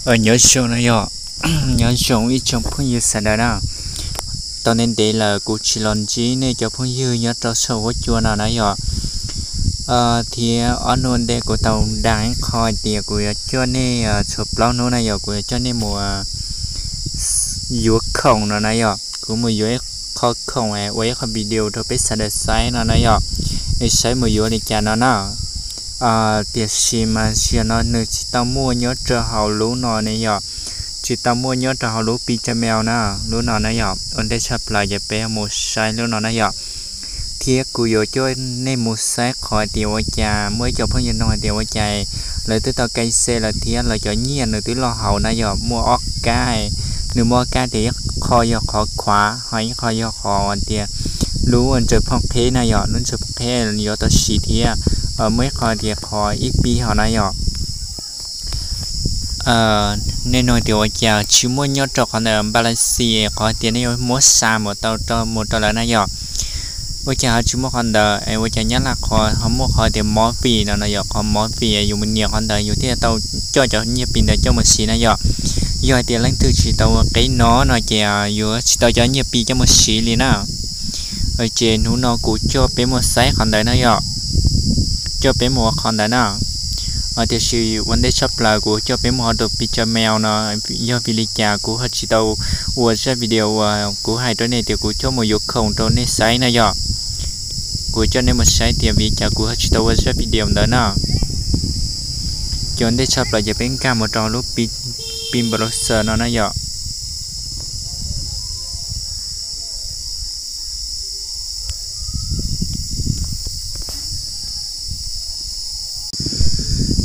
Nyob zoo na yom, nyob zoo ib tsoom phooj ywg sawv daws na. Tau ntev ntev lawm kuv tsis los ntsib nej cov phooj ywg nyob rau saum huab cua no na yom. Thiab ob hnub ntej kuv tau dag ib qho hais tias kuv yuav coj nej tshuav plaub hnub na yom, kuv yuav coj nej mus yuav khoom no na yom. Kuv mus yuav ib qho khoom ua ib qho video rau peb sawv daws saib no na yom, es saib mus yuav li cas no na. Tiam sis mas zaum no nws tsis tau muaj nyob rau hauv lub no ne yom, tsis tau muaj nyob rau hauv lub Pi Gmail na, lub no na yom. Ua ntej tshaj plaws ces peb mus saib lub no na yom. Thiab kuv yuav coj nej mus saib qhov tias ua cas muaj ib co phooj ywg nug hais tias ua cas lawv twb tau K C lawm thiab lawv cov nyiaj nws twb loj hauv na yom, muaj ob kab, nws muaj ob kab tias ib qho yog qhov khuav ho ib qho yog qhov tias lub ntsaws phooj qheb na yom, lub ntsaws phooj qheb yuav tau siv thiab muaj ib qho tias qhov ib pi hauv na yom. Nej nug tias ua cas tsis muaj nyob rau qhov ntawm Malaysia qhov tias nej yuav muab xa mus rau mus rau lawv na yom, ua cas ho tsis muaj qhov ntawd, ua cas Nyab Laj qhov ho muaj qhov tias movie no no yom, qhov movie yus mus nias qhov ntawd yus thiaj tau coj cov nyiaj Pi ntawd coj mus siv na yom. Yog hais tias leej twg tsis tau ua qeb no no ces yuav tsis tau cov nyiaj Pi coj mus siv li na. Ces hnub no kuv coj peb mus saib qhov ntawd na yom, coj peb mus ua qhov ntawd na. Tiam sis ua ntej tshaj plaws kuv coj peb mus hauv tus Pi Gmail no, yog vim li cas kuv ho tsis tau ua zaj video uas kuv hais rau nej tias kuv coj mus yuav khoom rau nej saib na yom. Kuv coj nej mus saib tias vim cas kuv ho tsis tau ua zaj video ntawd na. Ces ua ntej tshaj plaws ces peb nkag mus rau lub Pi browser no na yom.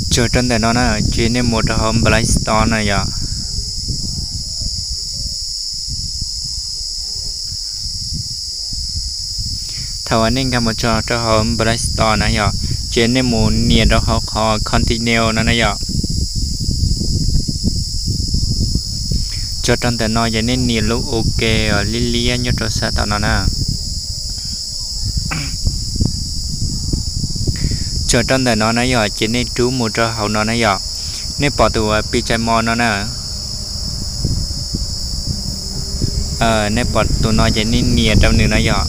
Tso rau ntawm no na, ces nej mus rau hauv Play Store na yom. Thaum uas nej nkag mus tso rau hauv Play Store na yom, ces nej mus nias rau hauv qhov continue no na yom. Tso rau ntawm no ces nej nias lub OK liab liab nyob rau sab tom no na. Tso rau ntawm no na yom, ces nej rub mus rau hauv no na yom. Nej pom tus Pi Chai Mo no na. Nej pom tus no ces nej nias rau nws na yom.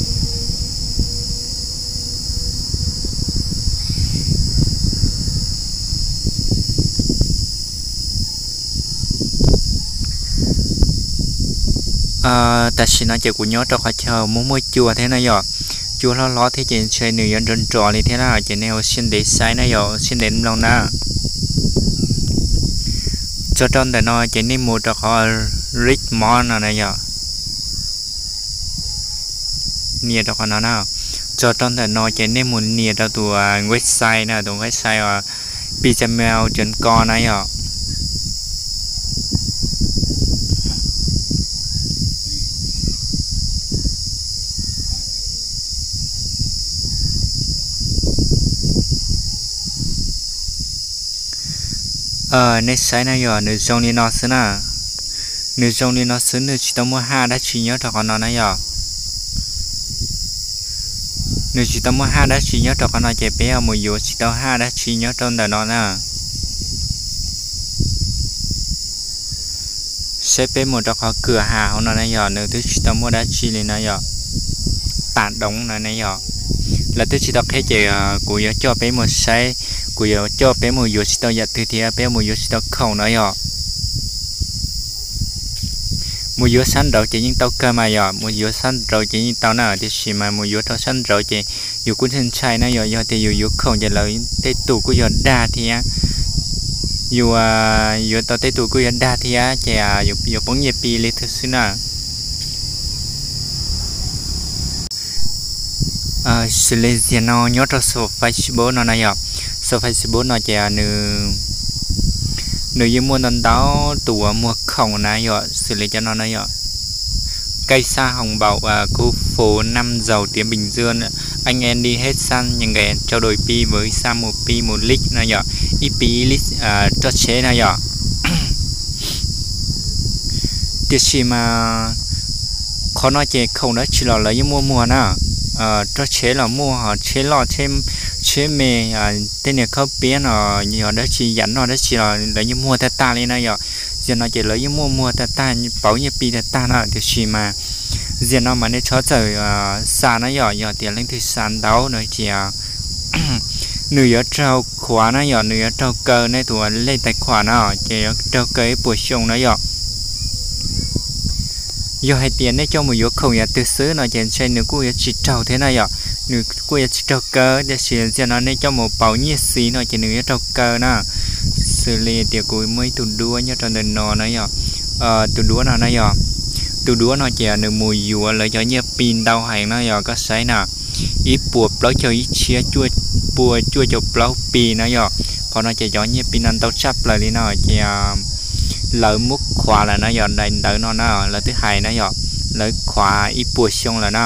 Tam sim no ces kuv nyob rau qhov chaw muaj muaj cua thiab na yom. Cua hlob hlob thiab ces ntshe nws yuav nrov nrov li thiab na, ces nej ua siab ntev saib na yom, ua siab ntev mloog na. Tso rau ntawm no ces nej mus rau qhov Read More no na yom. Nias rau qhov no na. Tso rau ntawm no ces nej mus nias rau tus website na, tus website uas Pi Chai Mo chấm com na yom. Nej saib na yom, nws zoo li no xwb na. Nws zoo li no xwb, nws tsis tau muaj haj dab tsi nyob rau qhov no na yom. Nws tsis tau muaj haj dab tsi nyob rau qhov no ces peb ho mus yuav tsis tau haj dab tsi nyob rau ntawm no na. Saib peb mus rau qhov kwm has hauv no na yom, nws twb tsis tau muaj dab tsi li na yom. Tam doov no na yom. Lawv twb tsis tau qheb ces kuv yuav coj peb mus saib, kuv yuav coj peb mus yuav tsis tau yam twg thiab peb mus yuav tsis tau khoom no yom. Mus yuav sab nraud ces yeej tau kawg mas yom, mus yuav sab nraud ces yeej tau na, tiam sis mas mus yuav rau sab nraud ces yus kuj ntshai ntshai na yom, yog tias yus yuav khoom ces lawv tej tus kuj yog dag thiab, yus yuav tau tej tus kuj yog dag thiab ces yuav poob nyiaj Pi li thiab xwb na. Xws li tias no nyob rau saum Facebook no na yom, saum Facebook no ces nws yeej muaj ntau ntau tus uas muag khoom na yom, xws li cov no na yom. Cây sa hồng bảo à, khu phố Nam Giàu, Tiến Bình Dương, anh em đi hết săn những cái trao đổi pi với sa một pi một lít no yom, ib pi ib lít roj tsheb no yom. Tiam sis mas qhov no ces khoom dab tsi los lawv yeej muaj muag na. Roj tsheb los muaj, ho tsheb loj, tsheb me, tej niag khaub piab no, yog dab tsi yam noj dab tsi los lawv yeej muag tag tag li na yom. Zaum no ces lawv yeej muaj muag tag tag, pauv nyiaj Pi tag tag no, tiam sis mas zaum no mas nej txhob txawm xa na yom. Yog tias leej twg xa ntau no ces nws yuav raug khuav na yom, nws yuav raug kaw nej tus lej tais khuam na, ces yuav raug kaw ib puas xyoo na yom. Yog hais tias nej coj mus yuav khoom yam twg xwb no ces ntshe nws kuj yuav tsis raug thiab na yom, nws kuj yuav tsis raug kaw. Tiam sis zaum no nej coj mus pauv nyiaj xiv no ces nws yuav raug kaw na. Xws li tias kuv muaj ib tug duab nyob rau ntawm no na yom, tus duab no na yom, tus duab no ces nws mus yuav lawv cov nyiaj Pi ntau heev no yog koj saib na, ib puas plaub caug ib txhiab cuaj pua cuaj caum plaub Pi na yom. Qhov no ces cov nyiaj Pi no ntau tshaj plaws li no ces lawv muab khuav lawm na yom, daim ntawv no na lawv twb hais na yom, lawv khuav ib puas xyoo lawm na.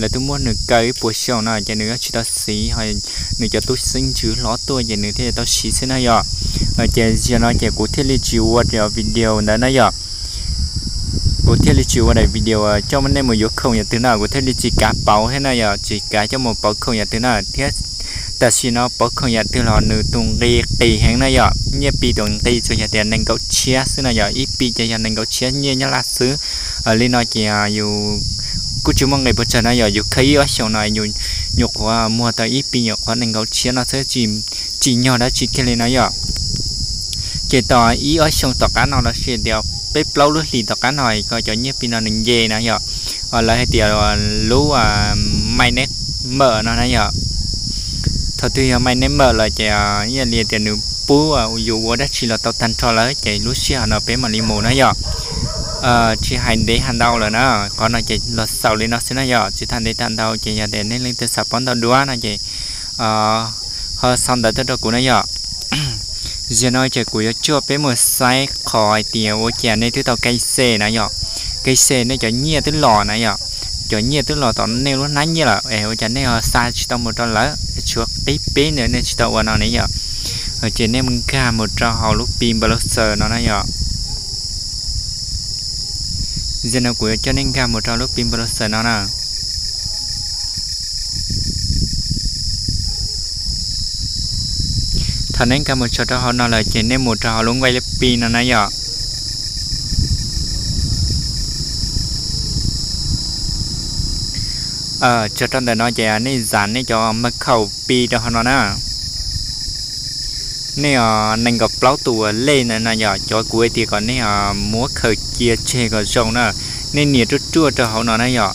Lawv twb muab nws kaw ib puas xyoo no ces nws yuav tsis tau xiv, nws cov tub xeeb ntxwv hlob tuaj ces nws thiaj tau siv xwb na yom. Ces zaum no ces kuv thiaj li tsis ua video ntawd na yom. Kuv thiaj li tsis ua daim video coj nej mus yuav khoom yam twg na, kuv thiaj li tsis kav pauv thiab na yom, tsis kav coj mus pauv khoom yam twg na thiab. Tam sim no pauv khoom yam twg los nws tus nqi qis heev na yom, nyiaj Pi tus nqi tsuas yog tias nees nkaum txhiab xwb na yom, ib Pi ces yog nees nkaum txhiab nyiaj Nyab Laj xwb. Li no ces yus kuj tsis muaj nqis puas tsawg na yom, yus khaws ib ob xyoos no yus nyuam qhuav muag tau ib Pi nyuam qhuav nees nkaum txhiab no xwb, tsis nyog dab tsi kiag li na yom. Ces tom ib ob xyoos tom qab no los sis tias peb plaub lub hlis tom qab no kom cov nyiaj Pi no nws nce na yom, lawv hais tias lub mainnet mawm no na yom. Thaum twg yog mainnet mawm lawm ces ib yam li tias nws pub yus ua dab tsi los tau tag nrho lawm ces lub sij hawm no peb mam li mus na yom. Tsis hais ntev hais ntau lawm na, qhov no ces los xaus li no xwb na yom, tsis tas ntev tas ntau ces yog tias nej leej twg xav paub ntau dua no ces ho sau ntawv tuaj rau kuv na yom. Zaum no ces kuv yuav coj peb mus saib qhov hais tias ua cas nej twb tau K Y C na yom, K Y C nej cov nyiaj twb los na yom, cov nyiaj twb los tom nej lub hnab nyiaj lawm es ua cas nej ho xa tsis tau mus rau lawv, tshuav qib peb ntawd nej tsis tau ua no ne yom. Ces nej mus nkag mus rau hauv lub Pi Browser no na yom. Zaum no kuv yuav coj nej nkag mus rau lub Pi Browser no na. Thaum nej nkag mus txog rau hauv no lawm ces nej mus rau hauv lub nqaij Pi no na yom. Txog rau ntawm no ces nej zav nej cov mật khẩu Pi rau hauv no na. Nej nees nkaum plaub tus lej ntawd no yom, cov kuv hais tias kom nej muab khaws cia tseg kom zoo na. Nej nias ruaj ruaj rau hauv no na yom.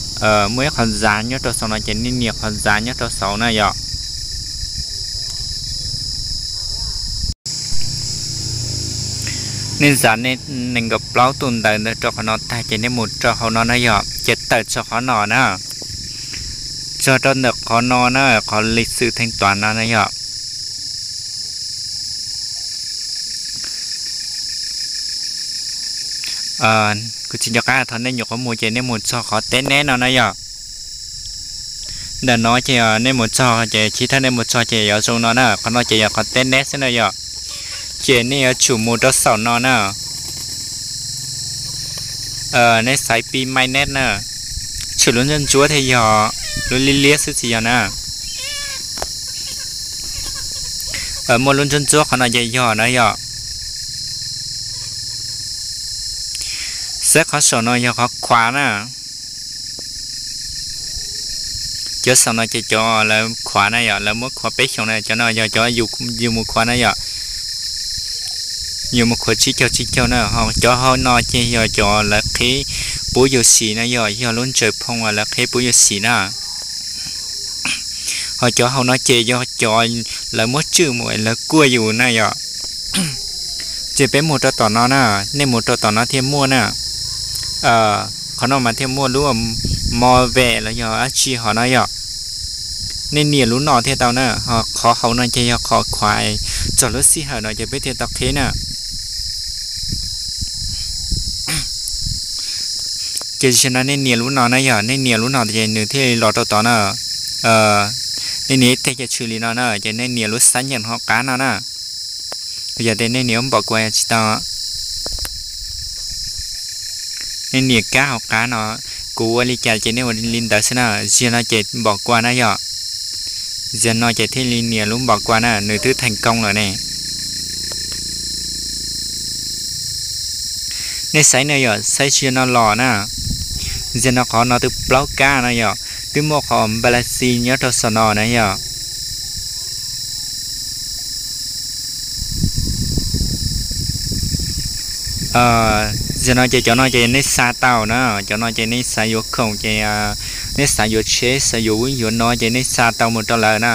Muaj ib qhov zav nyob rau saum no ces nej nias qhov zav nyob rau saud na yom. Nej zav nej nees nkaum plaub tus ntawv ntawd rau qhov no tag ces nej mus rau hauv no na yom, ces tawm txog qhov no na. Txog rau ntawm qhov no na, qhov lịch sử thanh toán no na yom. Kuv tsis nco qab, thaum nej nyuam qhuav mus ces nej mus txog qhov test neb no na yom. Ntawm no ces nej mus txog ces, chiv thawj nej mus txog ces yuav zoo no na, qhov no ces yog qhov test neb xwb na yom. Ces nej yuav tsum mus rau saum no na. Nej xaiv Pi Mainnet na, tshwm lub ntsuab ntsuab thiaj yog, lub liab liab xwb tsis yog na. Muaj lub ntsuab ntsuab qhov no ces yog na yom. Saib qhov saum no yog qhov khuav na. Cov saum no ces cov lawv khuav na yom, lawv muab khuav peb xyoos na, cov no yog cov yus mus khuav na yom. Yus mus khuav tsib caug tsib caug na, ho cov hauv no ces yog cov lawv qhib pub yus siv na yom, yog lub ntsaws phoo uas lawv qhib pub yus siv na. Ho cov hauv no ces yog cov lawv muab tswj mus lawv kuaj yus na yom. Ces peb mus rau tom no na, nej mus rau tom no thiaj muaj na. Qhov no mas thiaj muaj lub mo vem los yog dab tsi hov no yom. Nej nias lub no thiaj tau na, ho qhov hauv no ces yog qhov khuav, txog lub sij hawm no ces peb thiaj tau qhib na. Ces zaum no nej nias lub no na yom, nej nias lub no ces nws thiaj li los rau tod na. Nej nias ib teg ces tshwm li no na, ces nej nias lub xác nhận hauv qab no na. Yog tias nej nias lub npam kua tsis tau, nej nias kab hauv qab no. Kuv ua li cas ces nej ua li ntawd xwb na. Zaum no ces npam kua na yom. Zaum no ces thiaj li nias lub npam kua na, nws twb thành công lawm ne. Nej saib na yom, saib tsis no los na. Zaum no qhov no twb plaub kab no yom, twb muaj qhov npalaxi nyob rau saum no na yom. Zaum no ces cov no ces nej xa tau na, cov no ces nej xav yuav khoom ces nej xav yuav tsheb, xav yuav ub yuav no ces nej xa tau mus rau lawv na.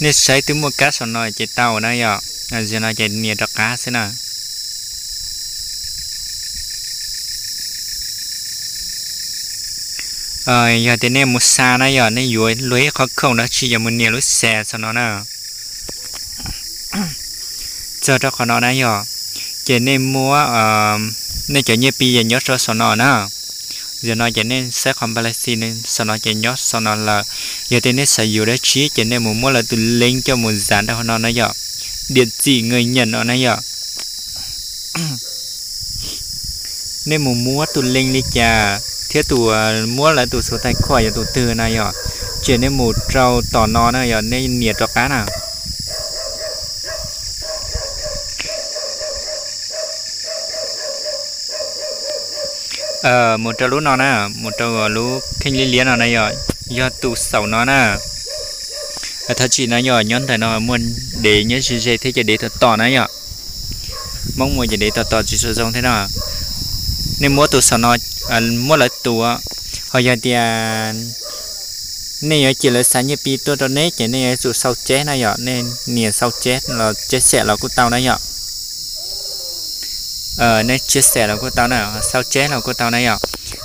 Nej saib twb muaj kab saum no ces tau na yom. Zaum no ces nias rov qab xwb na. Yog tias nej mus xa na yom, nej yuav luag ib qhov khoom dab tsi ces mus nias lub xa saum no na. Txog rau qhov no na yom, ces nej muab nej cov nyiaj Pi ces nyob rau saum no na. Zaum no ces nej saib qhov npalaxi saum no ces nyob saum no lawm. Yog tias nej xav yuav dab tsi ces nej mus muab lawv tus link coj mus zav rau qhov no na yom, địa chỉ người nhận no na yom. Nej mus muab tus link li cas thiab tus, muab lawv tus số tài khoản yog tus twg na yom, ces nej mus rau tom no na yom, nej nias rov qab na. Mus rau lub no na, mus rau lub kheej liab liab no na yom, yog tus saum no na. Thov txim na yom, nyob ntawm no muaj dev nyob ze ze thiab ces dev tom tom na yom. Hmoob muaj ces dev tom tom tsis tshua zoo thiab no. Nej muab tus saum no, muab lawv tus, ho yog tias nej yuav cia lawv xa nyiaj Pi tuaj rau neb ces nej yuav tsum sau cheb na yom, nej nias sau cheb los chia sẻ los kuj tau na yom. Nej chia sẻ los kuj tau na, sau cheb los kuj tau na yom.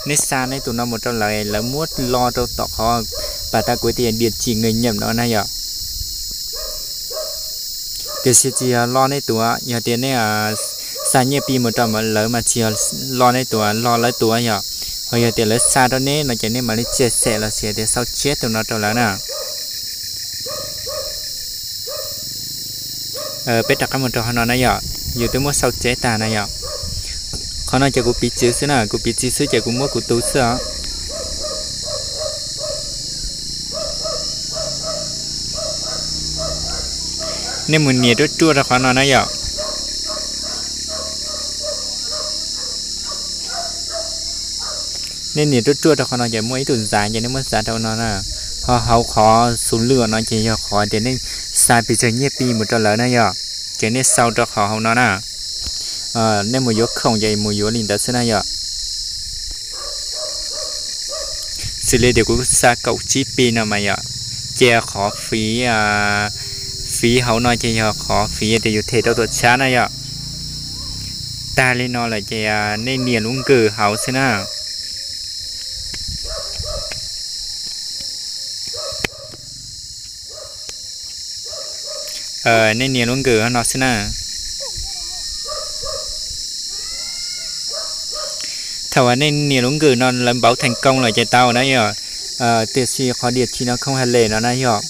Nej xa nej tus no mus rau lawv, lawv muab lo rau tom qhov pas tas kuv tias địa chỉ người nhận no na yom. Tiam sis tsis yog lo nej tus, yog tias nej xa nyiaj Pi mus rau lawv mas tsis yog lo nej tus, lo lawv tus yom. Ho yog tias lawv xa rau neb no ces nej mam li chia sẻ los sis tias sau cheb tus no rau lawv na. Peb rov qab mus rau qhov no na yom, yus twb muab sau cheb tag na yom. Qhov no ces kuv piv txwv xwb na, kuv piv txwv xwb ces kuv muab kuv tus xwb os. Nej mus nias ruaj ruaj rau qhov no na yom. Nej nias ruaj ruaj rau qhov no ces muaj ib tug zav ces nej muab zav rau no na. Ho hauv qhov số lượng no ces yog qhov tias nej xa pes tsawg nyiaj Pi mus rau lawv na yom. Ces nej sau rau qhov hauv no na. Nej mus yuav khoom ces mus yuav li ntawd xwb na yom. Xws li tias kuv xa kaum tsib Pi no mas yom, ces qhov fiv, fiv hauv no ces yog qhov fiv tias yus them rau tuam txhab na yom. Tag li no lawm ces nej nias lub nkws hauv xwb na. Nej nias lub nkws no xwb na. Thaum uas nej nias lub nkws no lawv npauv thành công lawm ces tau na yom. Tiam sis qhov địa chỉ no không hợp lệ no na yom.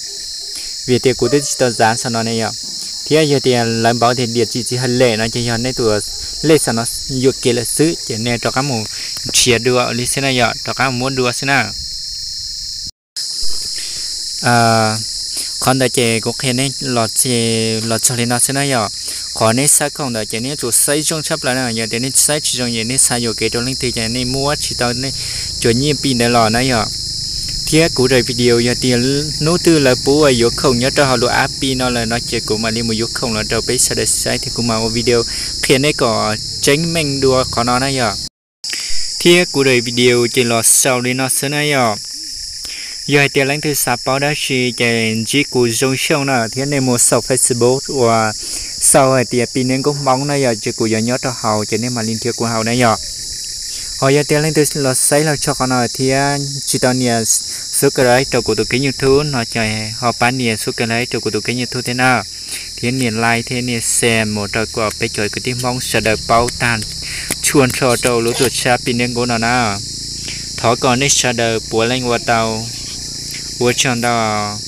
Vim tias kuv twb tsis tau zav saum no ne yom. Thiab yog tias lawv npauv tias địa chỉ tsis hợp lệ no ces yog nej tus lej saum no yuam kev lawm xwb ces nej rov qab mus nrhiav dua li xwb na yom, rov qab mus muab dua xwb na. Qhov ntawd ces kuv qhia nej los txog li no xwb na yom. Qhov nej xaib khoom ntawd ces nej yuav tsum xaib zoo tshaj plaws na, yog tias nej xaib tsis zoo ces nej xa yuam kev rau leej twg ces nej muab tsis tau nej cov nyiaj Pi ntawd los na yom. Thiab kuv daim video yog tias hnub twg lawv pub yuav khoom nyob rau hauv lub app Pi no lawm no ces kuv mam li mus yuav khoom los rau peb sawv daws saib thiab kuv mam ua video qhia nej kom tseeb meej dua qhov no na yom. Thiab kuv daim video ces los xaus li no xwb na yom. Yog hais tias leej twg xav paub dab tsi ces ntsib kuv zoo xyooj na, thiab nej mus saum Facebook uas sau hais tias Pi Neb Nkauj Hmoob na yom, ces kuv yuav nyob rau hauv ces nej mam li nrhiav kuv hauv na yom. Ho yog tias leej twg los saib los txog qhov no thiab tsis tau nias subscribe rau kuv tus kênh YouTube no ces ho pab nias subscribe rau kuv tus kênh YouTube thiab na. Thiab nias like thiab nias share mus rau kom peb cov kwv tij Hmoob sawv daws paub tag txhua nrho rau lub tuam txhab Pi Neb Nkauj no na. Thov kom nej sawv daws puav leej ua tau. Ua tsaug ntau.